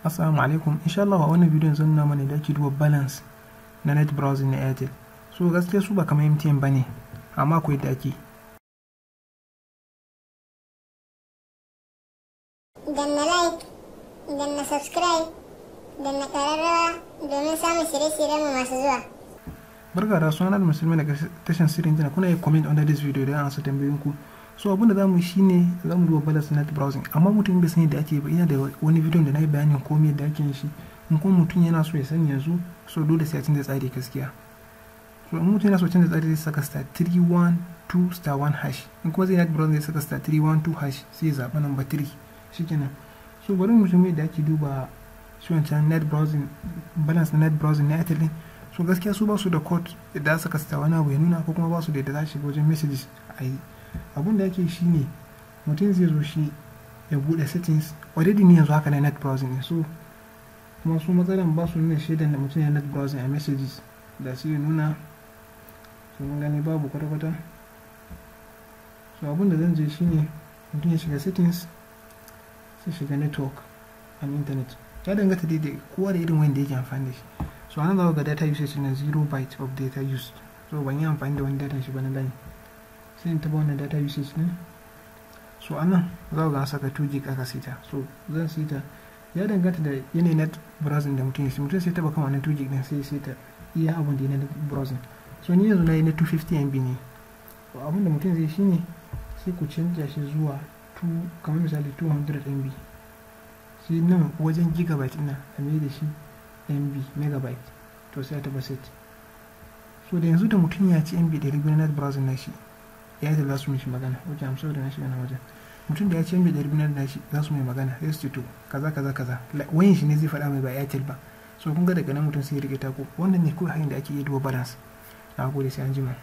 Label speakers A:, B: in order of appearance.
A: Assalamu alaikum. Insha Allah a wannan bidiyon zan nuna mana yadda ake duba balance na net browsing na Airtel. So gaskiya su ba kamar MTN bane, amma akwai yadda ake.
B: Danna like, danna subscribe, danna ƙararrawa domin samun shirye-shiryenmu masu zuwa.
A: Barka da suna da musulmi daga tashan sirrin jina. Kuna iya comment under this video don ansa tambayoyinku. So abinda za mu yi shine za mu duba balance net browsing, amma mutum bai sani da ake ba, ina da wani bidiyon da na yi bayanin komai yadda ake yin shi. In kuma mutum yana so ya sani yanzu, so dole sai ya canza tsari gaskiya. So in mutum yana so canza tsari, zai saka *312*1#. In kuma zai net browsing, zai saka *312# sai ya zaɓa number 3, shikenan. So bari mu mutum yadda ake duba shi wancan net browsing, balance na net browsing na Airtel din. So gaskiya su ba su da code da saka star wani abu ya nuna, ko kuma ba su da yadda za shiga wajen messages a yi. Abun da ake shi ne mutum zai zo shi ya bude settings. Already ni yanzu haka na net browsing ne. So kuma su matsalan ba su nuna shaidan da mutum ya net browsing a messages da su ya nuna. So mun gani babu kwata-kwata. So abun da zan je shine mutum ya shiga settings, sai shiga network and internet. Ya danganta dai kowa da irin wanda yake amfani da shi. So anan za ku ga data usage na 0 byte of data used. So ban yi amfani da wani data shi ba na line, sai in taba wannan data usage ne. So anan za ku ga an saka 2 gig aka sita. So zan sita, ya danganta da yanayin net browsing da mutum ya mutum sai taba kan wannan 2 gig din, sai sita iya abun da ya net browsing. So ni yanzu na yi na 250 MB ne. So abun da mutum zai shine sai ku canja shi zuwa 2, kamar misali 200 MB. Sai nan wajen gigabyte ina a mai da shi MB, megabyte. To sai a taba set. So da yanzu da mutum ya ci MB 200 na net browsing na shi, ya yi za su mishi magana. Ok, am sorry, na shiga na wajen. Mutum da ya ci MB 200 na shi, za su mai magana, sai su ce to kaza kaza kaza. Wayan shi ne zai faɗa mai, ba Airtel ba. So kun ga daga nan mutum sai ya rike tako. Wannan ne kawai hanyar da ake iya duba balance. Na gode, sai an jima.